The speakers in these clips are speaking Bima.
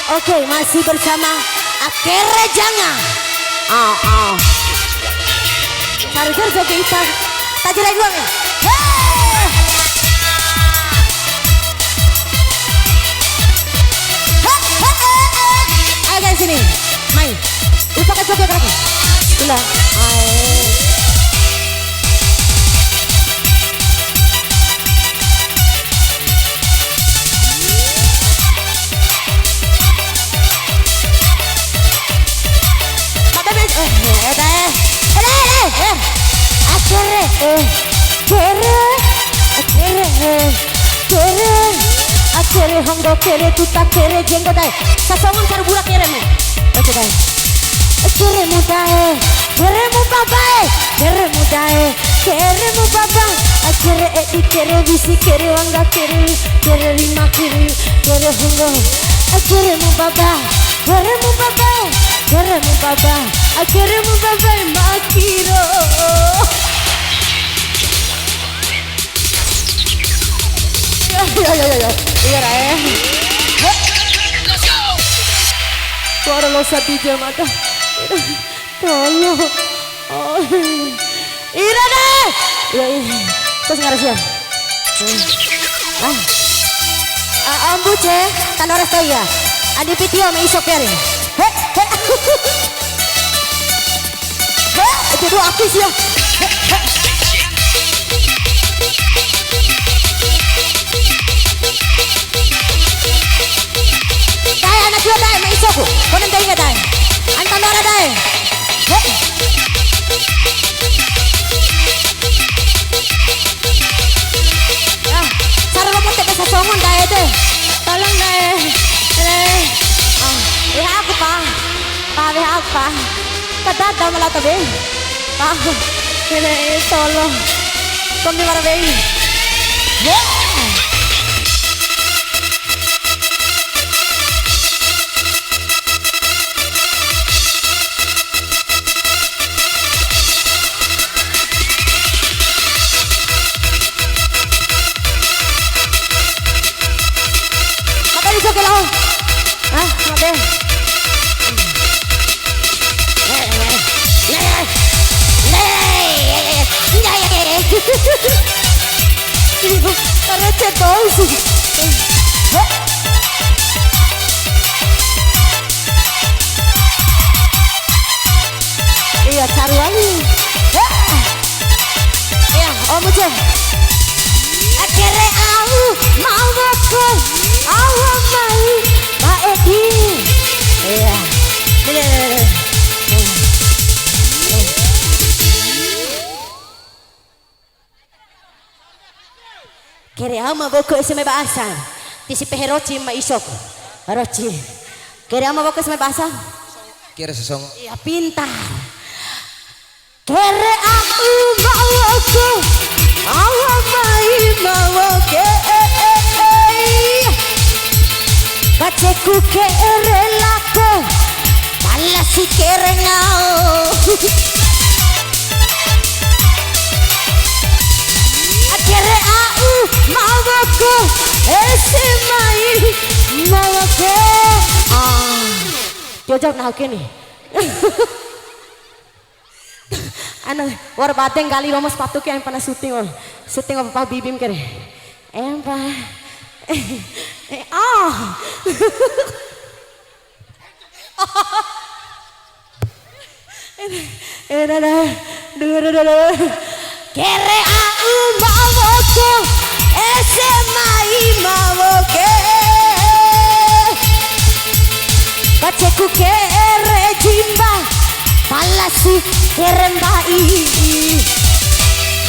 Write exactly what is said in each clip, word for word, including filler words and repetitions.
Oke, masih bersama Akere Janga. Ah, ah. Saru jor joget ipa. Tajirai dua, eh. He! He, he, he, he. Ayo, guys, sini. Mai. Lupa ke joget lagi. Gila. Ayo. Pada main, eh, eh, eh, eh, eh, eh, eh. Akere, eh, kere, akere, eh, kere, akere honggo, kere tuta, kere jenggo dae. Sasongon karbura kere mu. Oke, dae. Kere mu dae, kere mu babae, kere mu dae. Kere mu baba, akere edi, kere bisi, kere wangga, kere, kere rima, kere, kere honggo. Akere mu baba, kere mu baba, kere mu baba, akere mu baba, makiro. Ya, ya, ya, ya, ya. Iya, Rae. Suara losa D J mata. Tolong. Oh. Ira deh. Ya, iya. Terus ngarah siang. Ah. Ah, ambu ce, tanora saya. Adi pitio me isok keri. He, he. He, itu dua aku sih ya. He, he. Dae, ana dua dae, ma isoku. Kone ndai ka dae. Ana tanora dae. He. Ya, sara romo te besa songon dae te. Tolong dae. Dae. Ah, weha aku, Pa. Pa, weha aku, Pa. Kadada mala ta be. Pa. Dae, tolong. Kombi mara be. Ya. Maka bisa ke lawan. Hah, mabe. Receh tahu sih. Iya, caru wali. Iya, Om Ucil. Akere au, mau woko, awa mai, ba edi. Iya. Iya, iya, iya. Kere au ma woko ese mai ba asa. Tisi pehe roci ma isok. Roci. Kere au ma woko ese mai ba asa. Kere sasongo. Iya, pintar. Kere au ma woko, awa mai ma woko. Baceku kere lako, pala si kere ngao. Akere au ma woko, ese mai ma woko. Ah, tio jawab nahu ke ni. Ana, wa'ur bade nggali romo sepatu ke, aina pana syuting, wa'ur. Syuting apa, Pak Bibim kere. Empa. Eh, ah. Eh, dah, dah. Duh, duh, duh, duh. Kere au ma woko, ese mai ma woko. Baceku kere jimba, pala si kere mbai.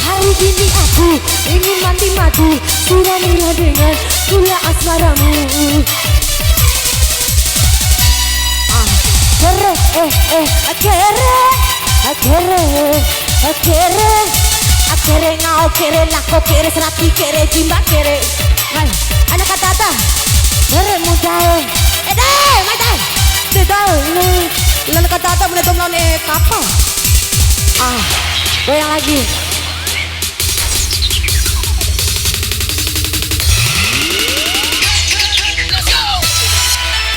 Hari ini aku ingin mandi madu, sira-mira dengan gula asmaramu. Ah, kere, eh, eh, kere, kere, kere, kere ngao, kere lako, kere serati, kere jimba, kere. Mai, ana kadada. Kere mu dae. Eh, dae, mai dae. De dae, ne. Lana kadada, mene dom lane kapal. Ah, goyang lagi.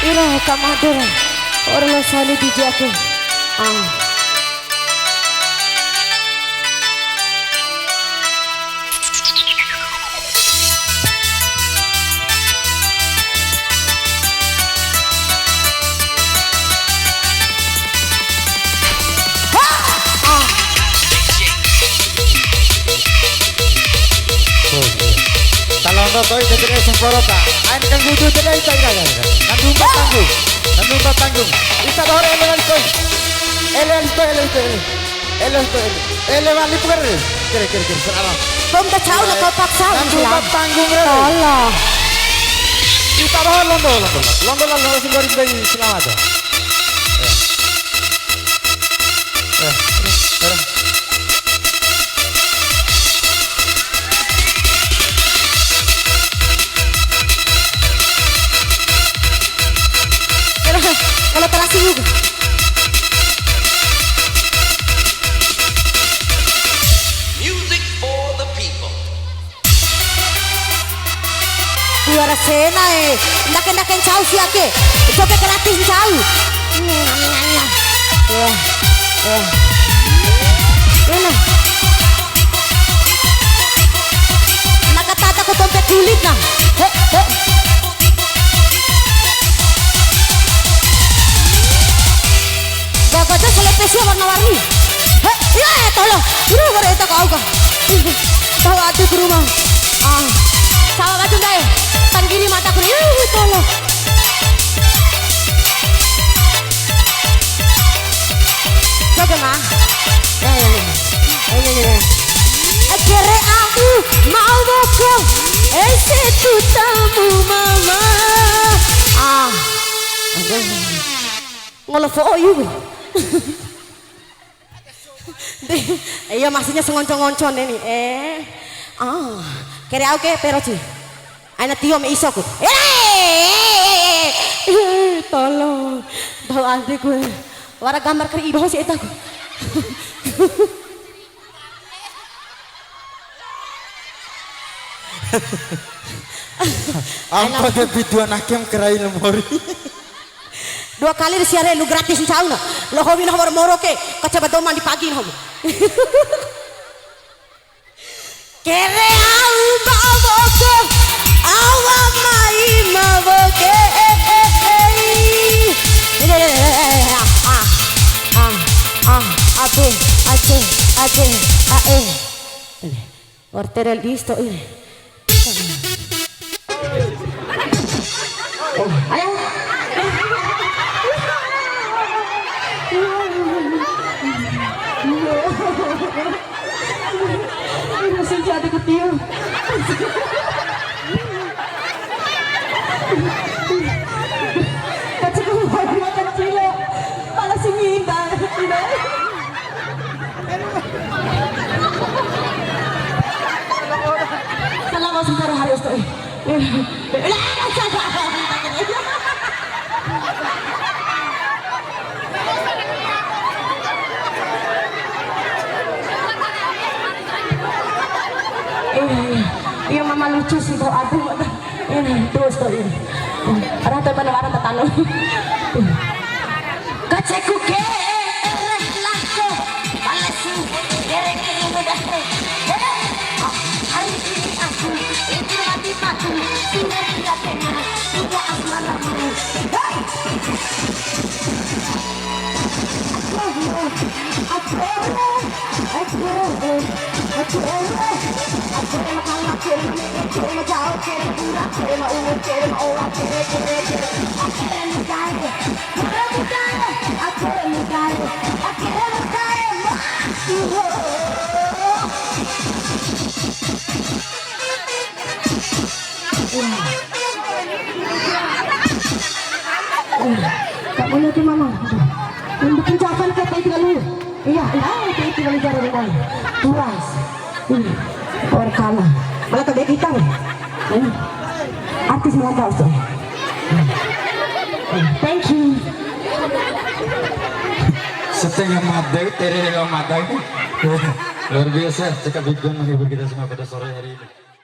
Ira Kamader, ore lo sali di jake. Ah. Talondo to'i de dere semporo ta. Ain kanggudu de dai ta ira, ira, ira. Nandumba tanggung. Nandumba tanggung. Ita dohor ele wali to'i. Ele wali to'i, ele wali to'i, ele. Ele wali pukar. Kere, kere, kere. Serama. Bom ta cau na kau paksa. Nandumba tanggung, re. Tolong. Ita dohor londo, londo, londo. Londo, londo, londo, singori, singori, selamat. Ya. Eh, eh. Kalau, kalau terasi juga. Music for the people. Dua rasena e, ndake-ndake ncau sia ke, joget gratis ncau. Iya, iya. Ini. Maka tata ku dompet julid nah. He, he. Gagaja selepe sia warna-warni. He, iya, eh, tolong. Aduh, gara eta kau ka. Tahu ati ke rumah. Ah. Sawa batu ndai. Tanggiri mata kuri. Ih, tolong. Jaga, Ma. Ya, ya, ya. Ya, ya, ya, ya. Kere au mau moko. Ese tu tamu mama. Ah. Aduh. Ngolo fo'o iu. Iya, maksudnya sengonco-ngoncon ini. Eh. Ah, kere au ke pero ci. Aina tio me iso ku. Eh, eh, eh, eh, eh, tolong. Tahu anti ku. Wara gambar keri ido si eta ku. Ampo de piduan akem kerai lemori. Dua kali di siare lu gratis ncau na. Lo hobi na moro-moro ke, kaca badoma di pagi na hobi. Kere au mba'o moko, awa mai ma boke, eh, eh, eh. Ini, ini, ini, ini, ah, ah, ah, ah, ace, ace, ace, ah, eh. Ini. Wartera listo, eh. Ayo. Ini senjata kecil. Kecil, kecil. Pala singin, dah. Salah, mau sementara hari itu. Iya, iya. Iya, mama lucu sih, bau abu. Ini, terus tuh, ini. Orang tuh mana orang tetanu. Kaceku ke, eh, lako. Palesu, dereng ini dah. Eh, hari ini aku, itu mati mati. Sudah tidak kena, sudah asmara. Hei! Tak boleh tu mama. Yang bikin cakap ke tadi lalu. Iya, iya, tadi lalu jalan rumah. Turas. Hmm. Orang kalah. Malah tak ada gitar. Hmm. Artis Melaka itu. Hmm. Hmm. Thank you. Setengah made, tere lewat made. Luar biasa, cekap Big Band menghibur kita semua pada sore hari ini.